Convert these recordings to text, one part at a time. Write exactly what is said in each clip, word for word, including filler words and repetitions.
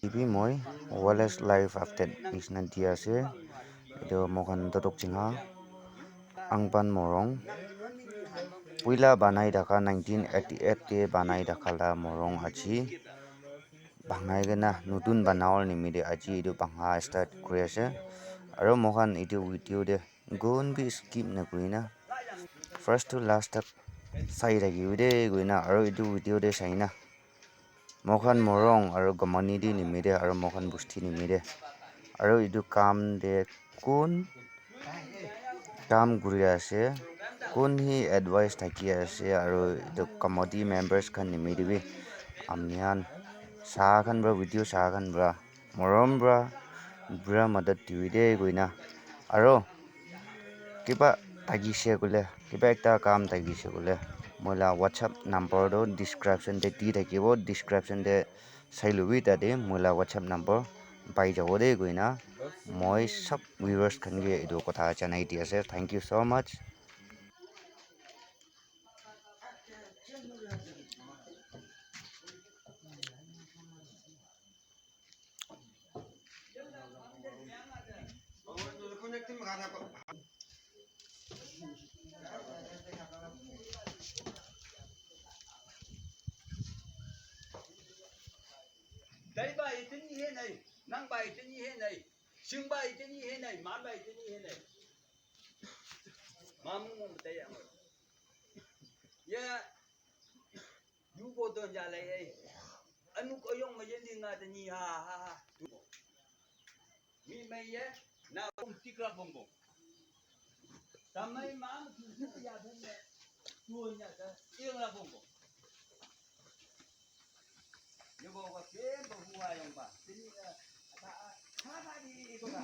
T V moi wildlife update nisina di ase. Etu moikhan Totok Chingha, Angpan Morung. Puila banai thaka nineteen eighty eight te banai thaka la morung aji. Bangai kena nutun banawole nimite aji etu banga start kuri ase. Aro moikhan etu video te kun bi skip na kurina first to last tak sai thakibi de koina aro etu video te saina moikhan morung aro community nimite aro moikhan bosti nimite aro etu kam te kun kam kuri ase, kun hi advice thaki ase, aro etu committee members khan nimite bi apni khan sa khan para video sa khan para morom para bura madat dibi de koina aro kiba thakise koile kiba ekta kam thakise koile moi la WhatsApp number toh description te di thakibo, description te sai lobi tate moi la WhatsApp number pai jabo de koina moi sob viewers khan ke etu kotha janai di ase. Thank you so much. Dai bai tini he nai, nang bai tini he nai, sing bai tini he nai, man bai tini he nai. Mamu mo dai ang. Ya, yu bo don ja lai ai. Anu ko yong ma yen ding a tini ha ha ha. Mi mai ye, na um tik la bong bong. Tamai ma tu ya ben le. Tu nya da, ing la bong bong. Ye bo ko kem bo hu wa yong ba. Tini, eh, ata, ata ba di ko ba.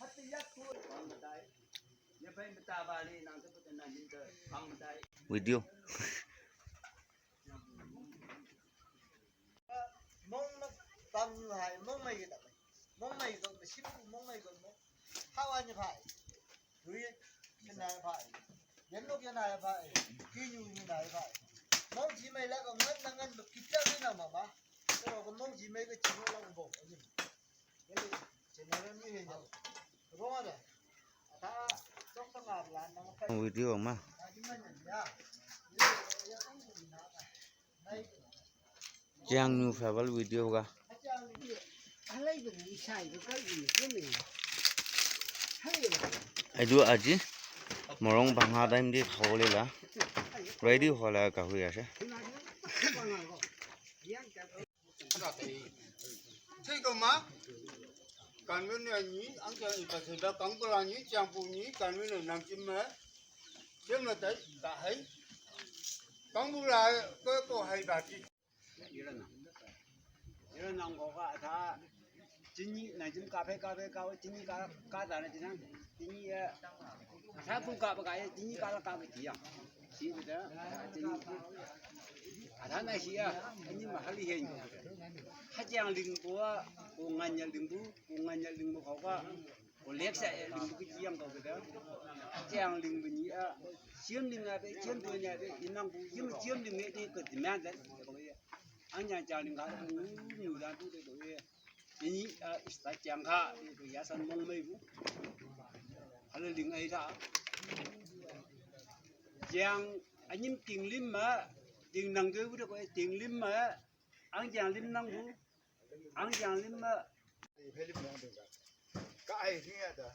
Hati ya tu bang ba dai. Ye bai mata ba li nang tu ta na yin ta bang ba dai. Video. Mong na tam hai, mong mai ta. Mong mai ko, sim mong mai ko mo. Hawa ni phai. Tui, ken na phai. Yen lok yen na phai. Ki nyu ni na phai. Mong ji mai la ko ngan na ngan ki ta ni na ma ma. Ko ko mong ji mai ko chi la ko bo. Ni. Ni ni na ni he ni. Ko ma da. Ata, sok sa ngap la na. Video ma. Jiang New Festival video ka. Etu aji morung bhanga time te khabole la ready hola ka hoi ase. Thik ma, kanun ni, angka ipa senda kangkula ni, changpu ni, kanun ni nangchim ma, chim ma tai, ta hai. Kangkula ko ko hai ba ti. Ira nang. Ira nang ko ka tha. Chini na jim ka phe ka phe ka chini ka ka da na jina. Chini ya. Tha ku ka ba ka ya chini ka la ka ba ti ya. Si bi da. Chini. A tha na si ya. Ani ma ha li hen. Ha jiang ling bo, ko ngan ya ling bu, ko ngan ya ling bu ko ka. Ko lek sa ya ling bu ki jiang ko da. Ha jiang ling bu ni a. Chiem ling a be, chiem bu ni a be, inang bu, yim chiem ling ne de ko di man da. Ang yang jang ling ka bu, nyu dan bu de ko ye. Ini, ah, ista jang ka, ko ya san mong mei bu. Hala ling ai ta. Jang anyim ting lim ma, ting nang de bu de ko ye, ting lim ma. Ang jang lim nang bu. Ang jang lim ma. Ka ai ting ya da.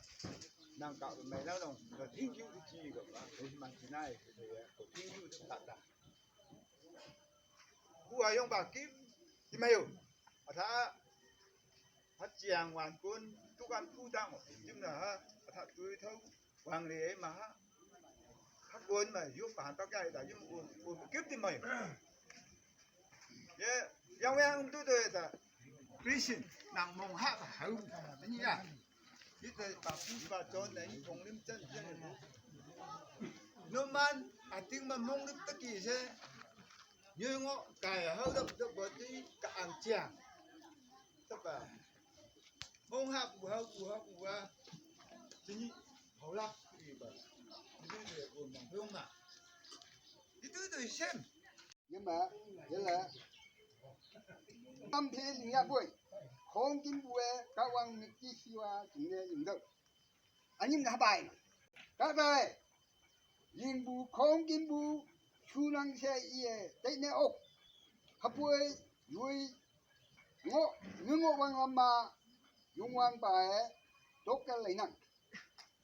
Nang ka mai na dong. Ting ju ji ga. Ko man ji nai. Ko ting ju ta ta. Ku ayong ba kim, kim ayo. Atha, ha chiang wan kun, tu kan tu dang, kim na ha, atha tu thau, wang le ma ha. Ha kun ma, yu pa ta kai da, yu u, u kim ti mai. Ye, yang yang tu tu da. Christian, nang mong ha ka hau. Ni ya. Ita ba pu ba chon na ni kong lim chen chen. No man, a ting ma mong lim ta ki se. Nyo ngo kai hau dap dap ba ti ka ang chiang. Ta ba. Mong ha ku hau ku hau ku wa. Ti ni hau lak ti ba. Ti ni le ko nang hong na. Itu tu sem. Yema, yela. Am phe ling ya boi. Khong kin bue, ka wang mi ki siwa, jing ne ying dau. Anyim na bai. Ka bai. Ling bu, khong kin bu, chu nang se ye, tai ne ok. Hapoi, yui, ngo, ngu ngo wang ama, yung wang bai, tok ka lai nang.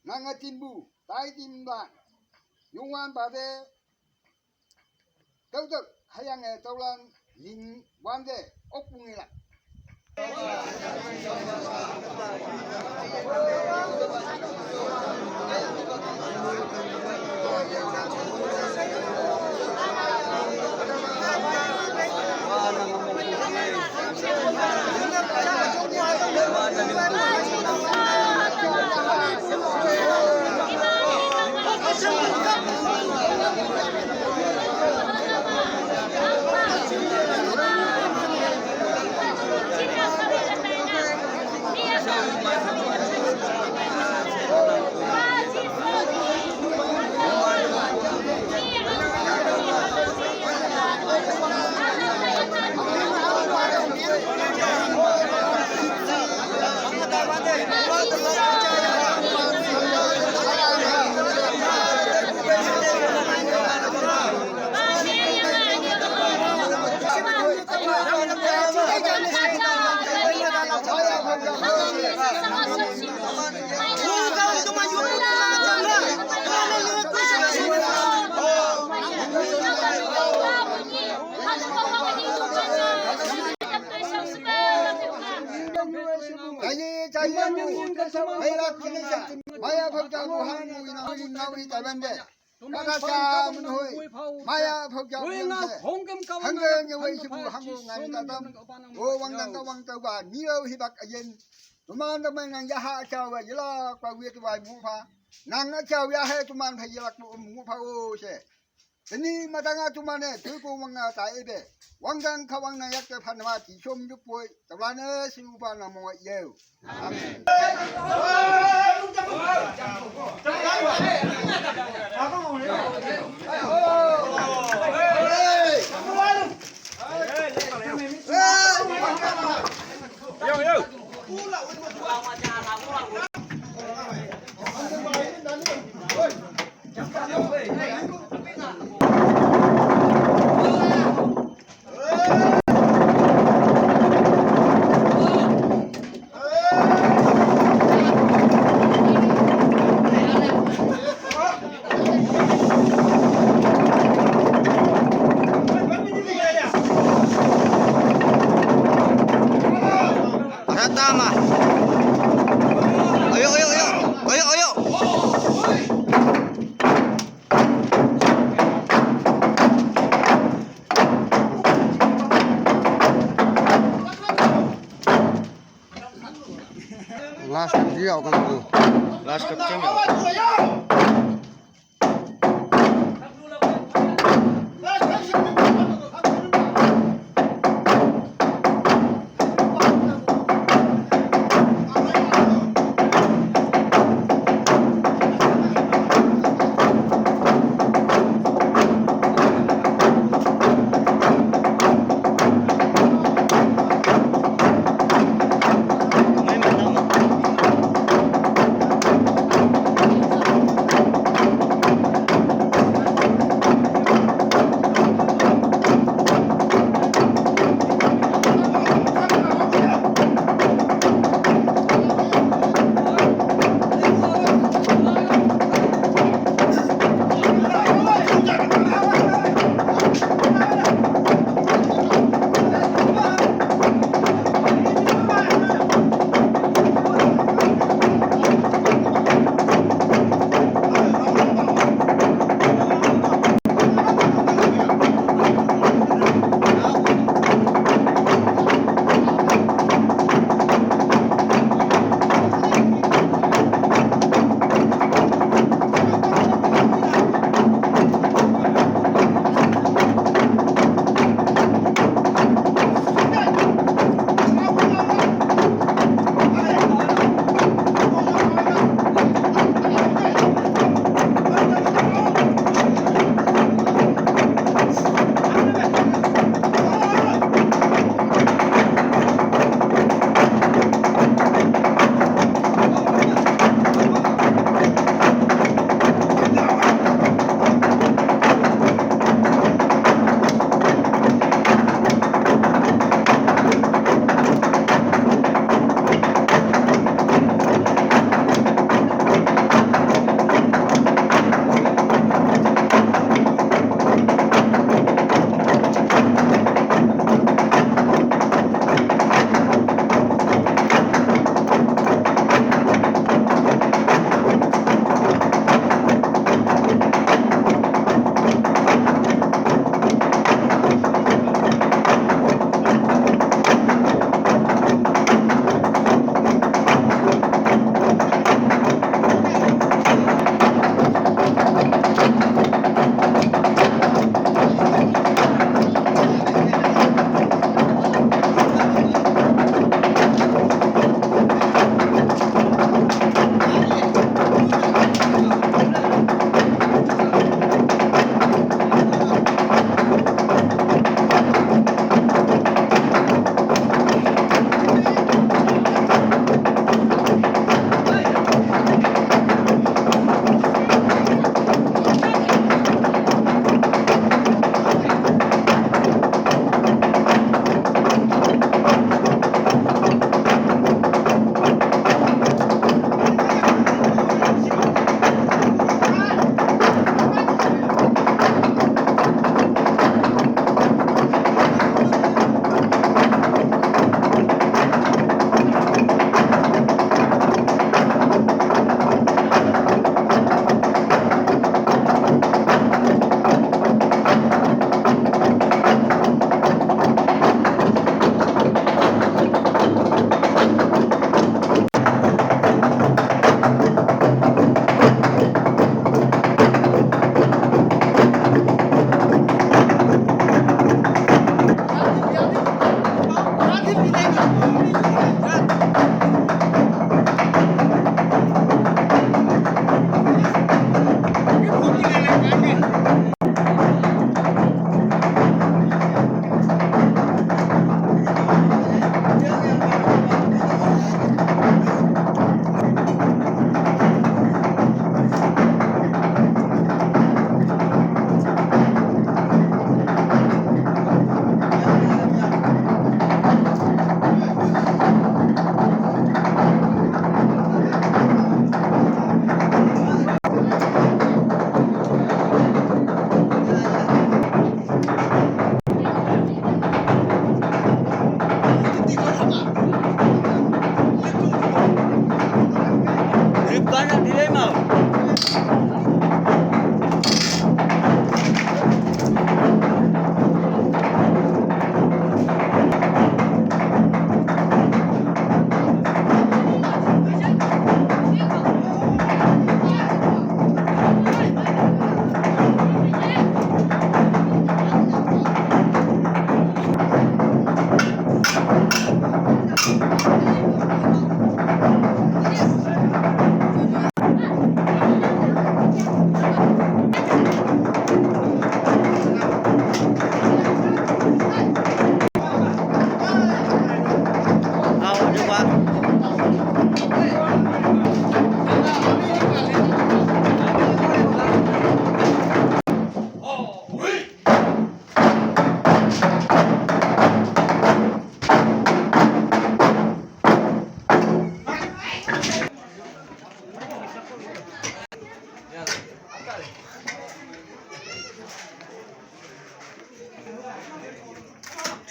Nang a tin bu, tai tin ba. Yung wang ba de, Tau tau, hayang e tau lan, ling wan de, ok pung e la. Maya phokja bu hang mu ina hu nau i ta ban de. Kaka sa mun hoi. Maya phokja bu yang se. Hang ge nge wei si bu hang bu ngan ta tam. O wang dang ka wang tau ba. Ni lo hi bak ayen. Tuman da mai nang ya ha cha wa yela kwa wi tu wa mu pha. Nang a cha ya he tuman pha yela ku mu pha o se. Tini matanga tumane tuiku wanga ta ebe. Wangdang kawang na yak te phanama ti chom ju poi. Tablane si upa na mo yeu. Amen. Ayo, ayo, ayo. Ayo, ayo. Last cup dia akan tu. Last cup kan.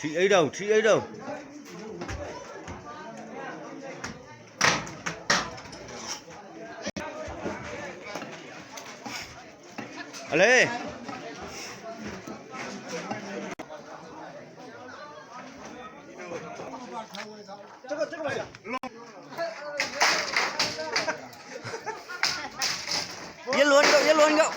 Thịt ấy đâu, thịt ấy đâu. Alê. Yết luôn cậu, yết luôn cậu.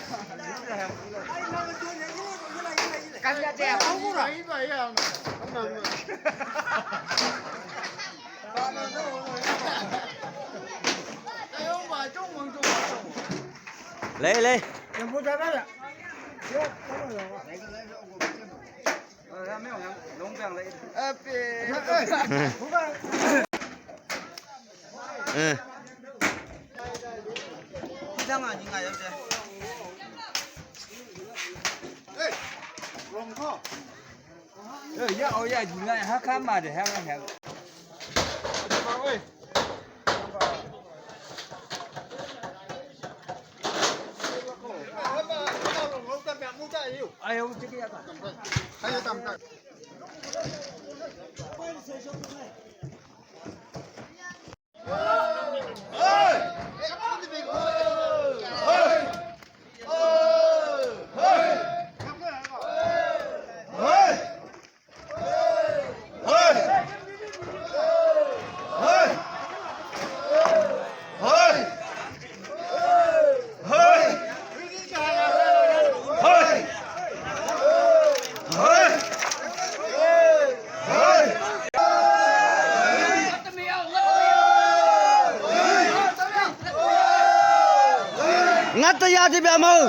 Lê, lê. Ừ. Ngăt tơ ya ti bia mâu.